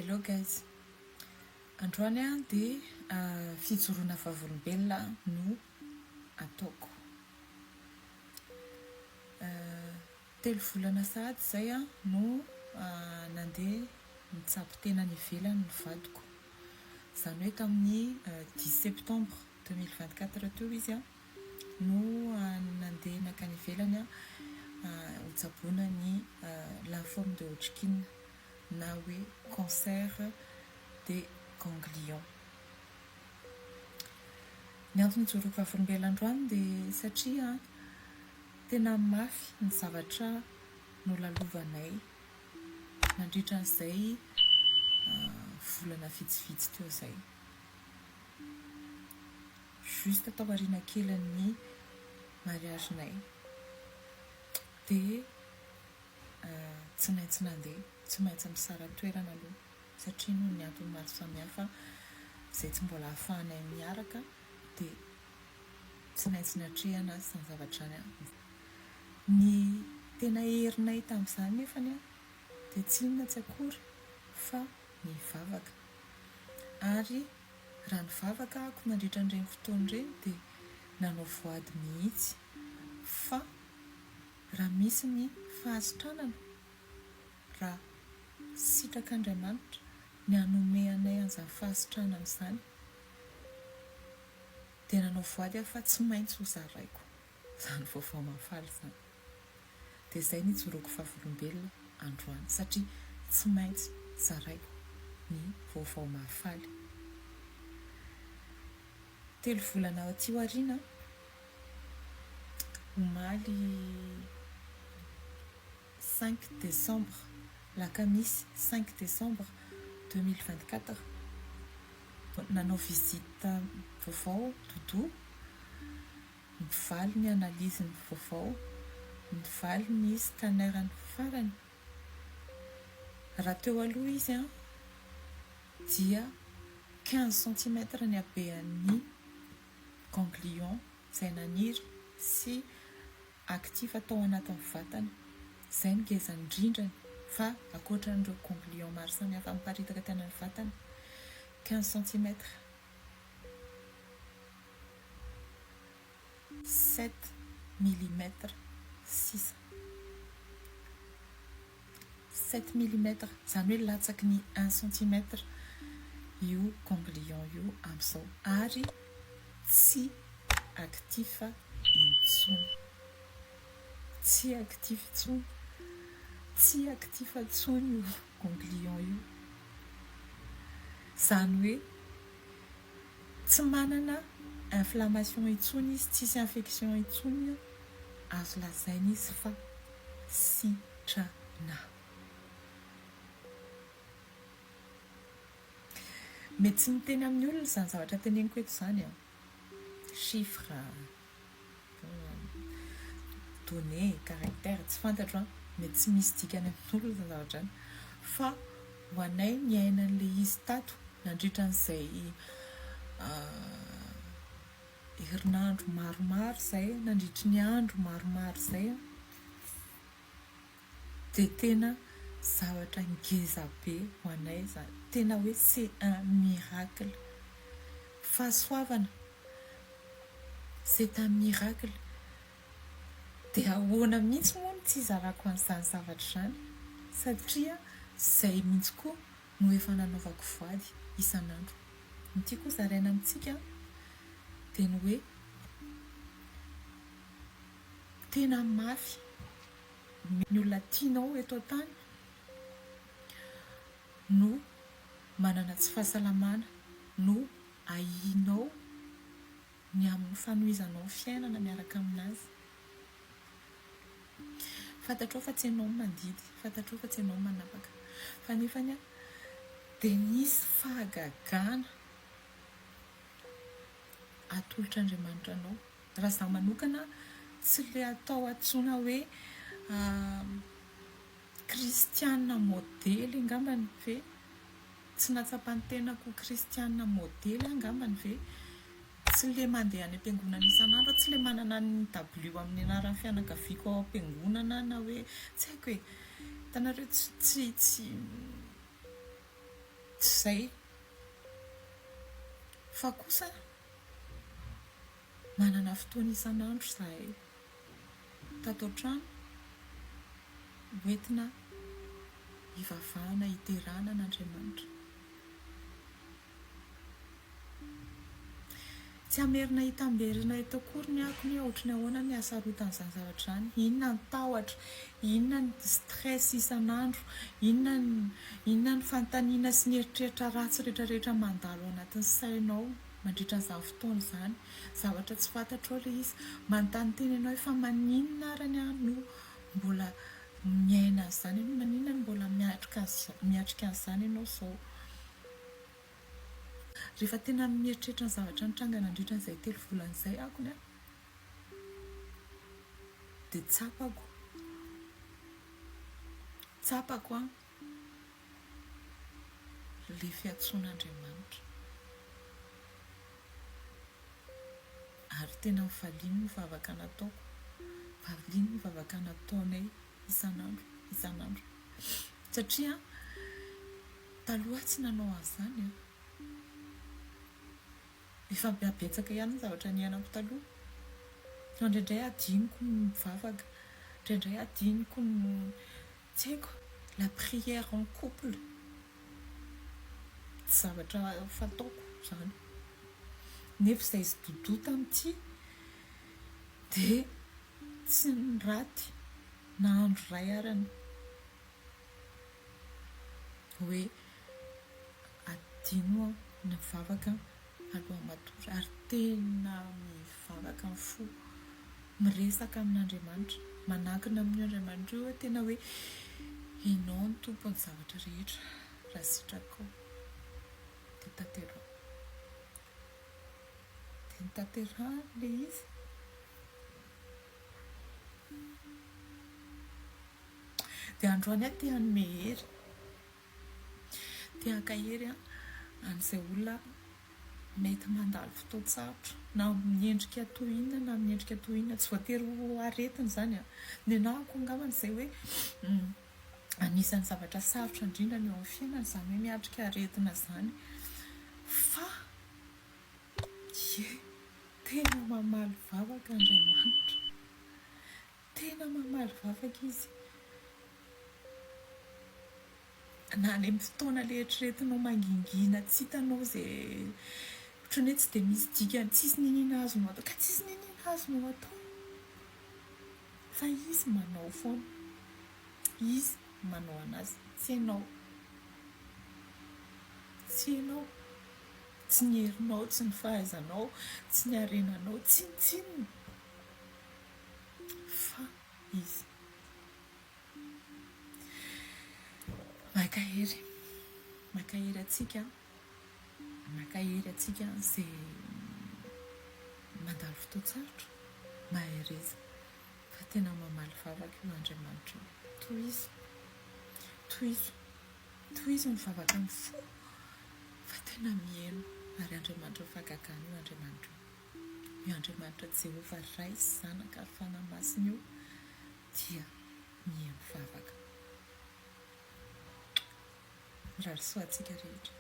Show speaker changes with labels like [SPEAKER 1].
[SPEAKER 1] Hello guys. Androany aho dia fijoroana vavolombelona no ataoko. Telo volana sahady izay aho no nandeha nitsabo tena any ivelany ny vadiko. Izany hoe tamin'ny dix septembre 2024 teo izy no nandeha nankany ivelany hotsaboina ny lymphome de Hodgkin na hoe cancer des ganglions. Ny antony ijoroako vavolombelona androany dia satria tena mafy ny zavatra nolalovanay nandritra an'izay volana vitsivitsy teo izay. Juste tao aoriana kelin'ny mariazinay dia tsy maintsy nandeha, tsy maintsy misara-toerana aloha satria noho ny antony maro samihafa izay tsy mbola ahafahanay miaraka dia tsy maintsy natrehana izany zavatra izany. Ny tena herinay tamin'izany nefany dia tsy inona tsy akory fa ny vavaka. Ary raha nivavaka ahako nandritra an'ireny fotoana ireny dia nanao voady mihitsy fa raha misy ny fahasitranana, raha sitrak'Andriamanitra ny hanome anay an'izany fahasitranana izany dia nanao voady aho fa tsy maintsy ho zaraiko izany vaovao mahafaly izany. Dia izay no ijoroako vavolombelona androany satria tsy maintsy zaraiko ny vaovao mahafaly. Telo volana aty aoriana, omaly cinq décembre, lakamisy cinq décembre 2024, nanao visite vaovao Doudou, Nivaly ny analyse-ny vaovao, nivaly ny scanner-ny farany. Raha teo aloha izy dia 15 centimètres ny habean'ny ganglion izay naniry sy actif tao anatin'ny vatany. Izay no ngeza indrindrany fa ankoatran'ireo ganglion maro samihafa miparitaka tany amin'ny vatany, 15 centimètres. Sept millimètres sisa. Sept millimètres, izany hoe latsaky ny un centimètre io ganglion io amin'izao ary tsy actif intsony. Tsy actif intsony. Tsy actif intsony io ganglion io. Izany hoe tsy manana inflammation intsony izy, tsisy infection intsony, azo lazaina izy fa sitrana. Mety tsy miteny amin'ny olona izany zavatra teneniko eto izany an! Chiffre, données, caractère, tsy fantatro an, mety tsy misy dikany amin'olona izany zavatra izany fa ho anay niaina an'ilay izy tato nandritra an'izay herinandro maromaro izay, nandritry ny andro maromaro izay an, dia tena zavatra ngeza be ho anay izany, tena hoe c'est un miracle, fahasoavana, c'est un miracle, dia ahoana mihitsy moa no tsy hizarako an'izany zavatra izany satria izay mihitsy koa no efa nanaovako voady isan'andro. Ny tiako hozaraina amintsika dia ny hoe tena mafy ny olona tianao eto an-tany no manana tsy fahasalamana, no ahianao ny amin'ny fanohizanao fiainana miaraka aminazy. Fantatrao fa tsy ianao no mandidy, fantatrao fa tsy ianao no manapaka. Fa nefany dia nisy fahagagana atolotr'Andriamanitra anao. Raha izaho manokana tsy ilay atao antsoina hoe kristiana modely angambany ve? Tsy nahatsapa ny tenako ho kristiana modely aho angambany ve? Tsy ilay mandeha any am-piangonana isan'andro aho, tsy ilay manana ny dabilio amin'ny anaran'ny fianakaviako ao am-piangonana aho na hoe tsy haiko e! Hitanareo tsy tsy tsy. Tsy izay. Fa kosa manana fotoana isan'andro izahay tato an-trano hoentina hivavahana hiderana an'Andriamanitra. Tsy hamerina hitamberina eto akory ny akony hoe ohatry ny ahoana ny hasarotan'izany zavatra izany, inona ny tahotra, inona ny stress isan'andro, inona ny inona ny fanontaniana sy ny eritreritra ratsy rehetra rehetra mandalo ao anatin'ny sainao mandritra an'izany fotoana izany, zavatra tsy fantatrao ilay izy, manontany tena ianao hoe fa maninona arany aho no mbola miaina an'izany ianao, maninona no mbola miatrika miatrika an'izany ianao izao. Rehefa tena mieritreritra ny zavatra nitranga nandritra an'izay 3 volana izay akony aho dia tsapako, tsapako an, ilay fiantsoan'Andriamanitra. Ary tena nivaliany ny vavaka nataoko, valiany ny vavaka nataonay isan'andro, isan'andro. Satria Taloha aho tsy nanao an'izany an! Efa betsaka ihany ny zavatra niainako taloha. Fa indraindray adinoko ny mivavaka, indraindray adinoko ny, tsy haiko, la prière en couple. Tsy zavatra fataoko izany. Nefa izay izy Doudou tamin'ity dia tsy niraty na andro iray arany. Hoe adino ny mivavaka alohan'ny matory ary tena mivavaka ny fo, miresaka amin'Andriamanitra, manankina amin'io Andriamanitra io hoe tena hoe Ianao no tompon'ny zavatra rehetra, raha sitrakao dia tanteraho. Dia notanterahany ilay izy. Dia androany aho te hanome hery, te hankahery an'izay olona mety mandalo fotoan-tsarotra na amin'ny endrika toy inona na amin'ny endrika toy inona, tsy voatery ho aretina izany an! Ny anahako angambany izay hoe anisan'ny zavatra sarotra indrindra ny eo amin'ny fiainana izany hoe miatrika aretina izany fa ie, tena mamaly vavaka Andriamanitra. Tena mamaly vavaka izy. Na any amin'ny fotoana ilay eritreretinao mangingina tsy hitanao izay ohatran'ny hoe tsy dia misy dikany, tsisy n'inona azonao atao, ka tsisy n'inona azonao atao fa izy manao foana, izy manao an'azy, tsy ianao, tsy ianao, tsy ny herinao, tsy ny fahaizanao, tsy ny harenanao, tsinontsinona. Fa izy. Mankahery. Mankahery antsika. Mankahery antsika izay mandalo fotoan-tsarotra. Mahereza. Fa tena mamaly vavaka io Andriamanitra io. Tohizo. Tohizo. Tohizo ny vavaka amin'ny fo. Fa tena mihaino. Ary Andriamanitra fahagagana io Andriamanitra io. Io Andriamanitra Jehovah Ray sy Zanaka ary Fanahy Masina io dia mihaino vavaka. Mirary soa antsika rehetra.